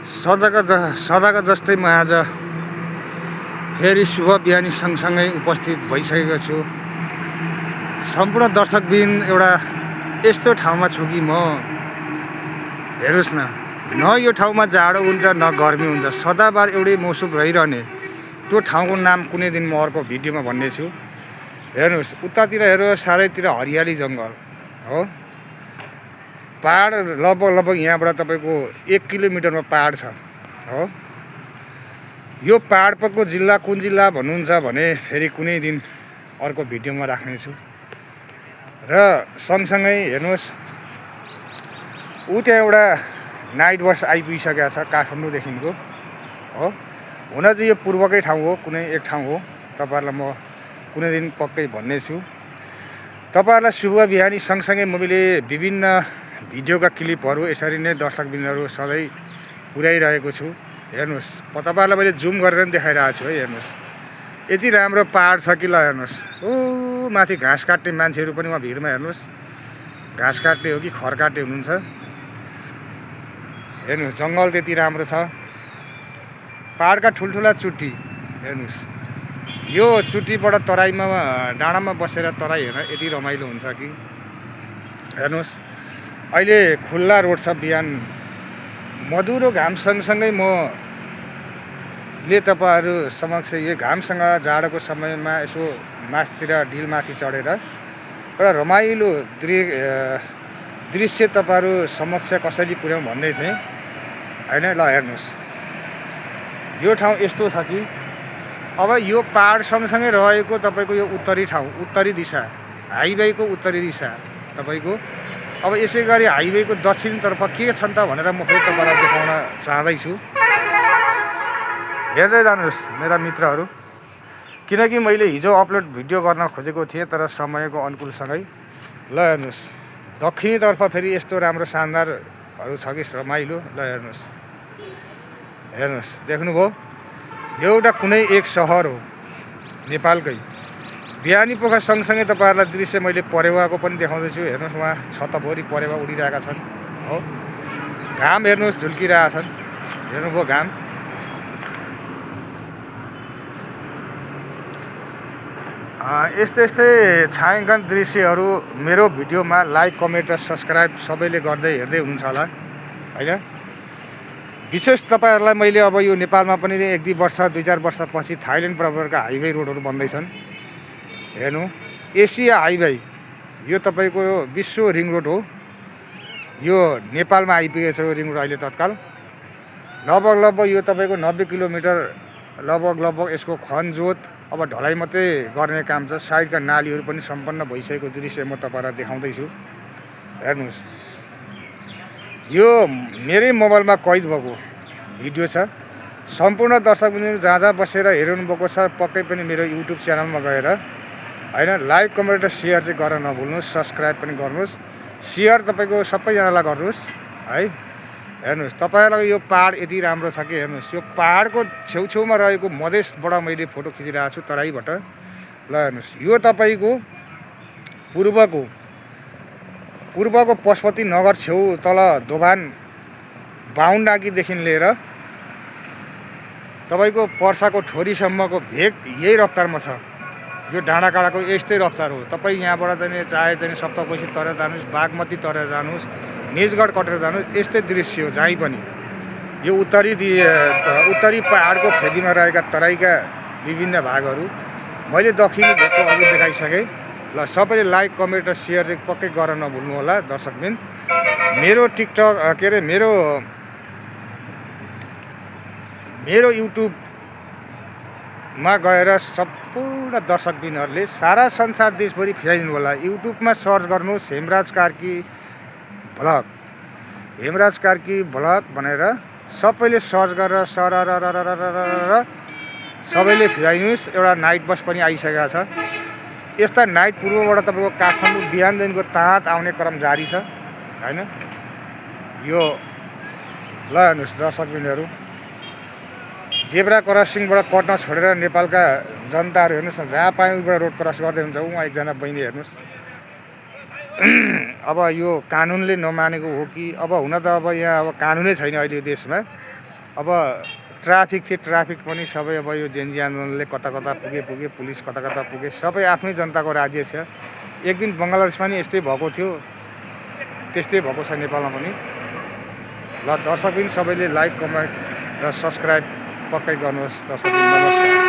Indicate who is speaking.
Speaker 1: सदाका जस्तै म आज फेरि शुभ बिहानी सँगसँगै उपस्थित भइसकेको छु। सम्पूर्ण दर्शकबिन एउटा यस्तो ठाउँमा छु कि म हेर्नुहोस् न यो ठाउँमा जाडो हुन्छ न गर्मी हुन्छ, सदाबार एउटै मौसम रहिरहने त्यो ठाउँको नाम कुनै दिन म अर्को भिडियोमा भन्ने छु। हेर्नुहोस् उतातिर हेर्नुहोस्, चारैतिर हरियाली जङ्गल हो, पहाड लगभग यहाँबाट तपाईँको 1 किलोमिटरमा पहाड छ हो। यो पहाडको जिल्ला कुन जिल्ला भन्नुहुन्छ भने फेरि कुनै दिन अर्को भिडियोमा राख्नेछु। र सँगसँगै हेर्नुहोस् ऊ त्यहाँ एउटा नाइट बस आइपुगिसकेको छ काठमाडौँदेखिको हो। हुन चाहिँ यो पूर्वकै ठाउँ हो, कुनै एक ठाउँ हो, तपाईँहरूलाई म कुनै दिन पक्कै भन्ने छु। तपाईँहरूलाई शुभ बिहानी सँगसँगै मैले विभिन्न भिडियोका क्लिपहरू यसरी नै दर्शकबिनहरू सधैँ पुर्याइरहेको छु। हेर्नुहोस् तपाईँहरूलाई मैले जुम गरेर पनि देखाइरहेको छु है। हेर्नुहोस् यति राम्रो पहाड छ कि ल हेर्नुहोस्, ओ माथि घाँस काट्ने मान्छेहरू पनि उहाँ भिरमा हेर्नुहोस्, घाँस काट्ने हो कि खर काट्ने हुनुहुन्छ। हेर्नुहोस् जङ्गल त्यति राम्रो छ, पहाडका ठुल्ठुला चुट्टी हेर्नुहोस्। यो चुट्टीबाट तराईमा डाँडामा बसेर तराई हेर्न यति रमाइलो हुन्छ कि हेर्नुहोस्। अहिले खुल्ला रोड छ, बिहान मधुरो घाम सँगसँगै म ले तपाईँहरू समक्ष यो घामसँग जाडोको समयमा यसो माथितिर डिलमाथि चढेर एउटा रमाइलो दृश्य तपाईँहरू समक्ष कसरी पुर्याउँ भन्दै थिएँ होइन। ल हेर्नुहोस् यो ठाउँ यस्तो छ कि अब यो पहाड सँगसँगै रहेको तपाईँको यो उत्तरी ठाउँ, उत्तरी दिशा, हाइवेको उत्तरी दिशा तपाईँको। अब यसै गरी हाइवेको दक्षिणतर्फ के छन् त भनेर म फेरि तपाईँलाई देखाउन चाहँदैछु। हेर्दै जानुहोस् मेरा मित्रहरू, किनकि मैले हिजो अपलोड भिडियो गर्न खोजेको थिएँ तर समयको अनुकूलसँगै। ल हेर्नुहोस् दक्षिणतर्फ फेरि यस्तो राम्रो शानदारहरू छ कि रमाइलो। ल हेर्नुहोस्, हेर्नुहोस् देख्नुभयो, यो एउटा कुनै एक सहर हो नेपालकै। बिहानी पोखरा सँगसँगै तपाईँहरूलाई दृश्य मैले परेवाको पनि देखाउँदैछु। हेर्नुहोस् उहाँ छतभरि परेवा उडिरहेका छन् हो, घाम हेर्नुहोस् झुल्किरहेका छन्, हेर्नुभयो घाम। यस्तै छायाङ्कन दृश्यहरू मेरो भिडियोमा लाइक कमेन्ट र सब्सक्राइब सबैले गर्दै हेर्दै हुनुहुन्छ होला होइन। विशेष तपाईँहरूलाई मैले अब यो नेपालमा पनि 1-2 वर्ष 2-4 वर्षपछि थाइल्यान्ड बराबरका हाइवे रोडहरू बन्दैछन्। हेर्नु एसिया हाइवे, यो तपाईँको विश्व रिङ रोड हो, यो नेपालमा आइपुगेको छ। यो रिङ रोड अहिले तत्काल लगभग यो तपाईँको 90 किलोमिटर लगभग यसको खनजोत अब ढलाइ मात्रै गर्ने काम छ। साइडका नालीहरू पनि सम्पन्न भइसकेको दृश्य म तपाईँलाई देखाउँदैछु। हेर्नुहोस् यो मेरै मोबाइलमा कैद भएको भिडियो छ। सम्पूर्ण दर्शकबिन्दुहरू जहाँ जहाँ बसेर हेरिनु भएको छ पक्कै पनि मेरो युट्युब च्यानलमा गएर होइन लाइक कमेन्ट र सेयर चाहिँ गर्न नभुल्नुहोस्, सब्सक्राइब पनि गर्नुहोस्, सेयर तपाईँको सबैजनालाई गर्नुहोस् है। हेर्नुहोस् तपाईँहरूलाई यो पहाड यति राम्रो छ कि हेर्नुहोस्, यो पहाडको छेउछेउमा रहेको मधेसबाट मैले फोटो खिचिरहेको छु तराईबाट। ल हेर्नुहोस् यो तपाईँको पूर्वको पशुपति नगर छेउ तल दोभान बाहुनडाँगीदेखि लिएर तपाईँको पर्साको ठोरीसम्मको भेग यही रफ्तारमा छ। यो डाँडाकाँडाको यस्तै रफ्तार हो। तपाईँ यहाँबाट चाहिँ चाहे चाहिँ सप्तकोशी तरेर जानुहोस्, बागमती तरेर जानुहोस्, निजगढ कटेर जानुहोस्, यस्तै दृश्य हो जहीँ पनि। यो उत्तरी पहाडको फेदीमा रहेका तराईका विभिन्न भागहरू मैले दक्षिणी भेगको अघि देखाइसकेँ। ल सबैले लाइक कमेन्ट र सेयर चाहिँ पक्कै गर्न नभुल्नु होला दर्शकबिन। मेरो टिकटक के अरे मेरो युट्युबमा गएर सम्पूर्ण दर्शकबिनहरूले सारा संसार देशभरि फिराइदिनु होला। युट्युबमा सर्च गर्नुहोस् हेमराज कार्की भ्लग, हेमराज कार्की भ्लग भनेर सबैले सर्च गरेर सबैले फिराइदिनुहोस्। एउटा नाइट बस पनि आइसकेको छ। यस्ता नाइट पूर्वबाट तपाईँको काठमाडौँ बिहानदेखिको ताँत आउने क्रम जारी छ होइन। यो ल हेर्नुहोस् दर्शकबिनहरू, जेब्रा क्रसिङबाट कट्न छोडेर नेपालका जनताहरू हेर्नुहोस् न, जहाँ पाए उबाट रोड क्रस गर्दै हुन्छ। उहाँ एकजना बहिनी हेर्नुहोस्। अब यो कानुनले नमानेको हो कि अब हुन त अब यहाँ अब कानुनै छैन अहिले देशमा। अब ट्राफिक थियो, ट्राफिक पनि सबै अब यो जेएनजी आन्दोलनले कता कता पुगे, पुलिस कता कता पुगे, सबै आफ्नै जनताको राज्य छ। एक दिन बङ्गलादेशमा नि यस्तै भएको थियो, त्यस्तै भएको छ नेपालमा पनि। ल दर्शकबिन सबैले लाइक, कमेन्ट र सब्सक्राइब पक्कै गर्नुहोस्। दर्शकबिन नमस्कार।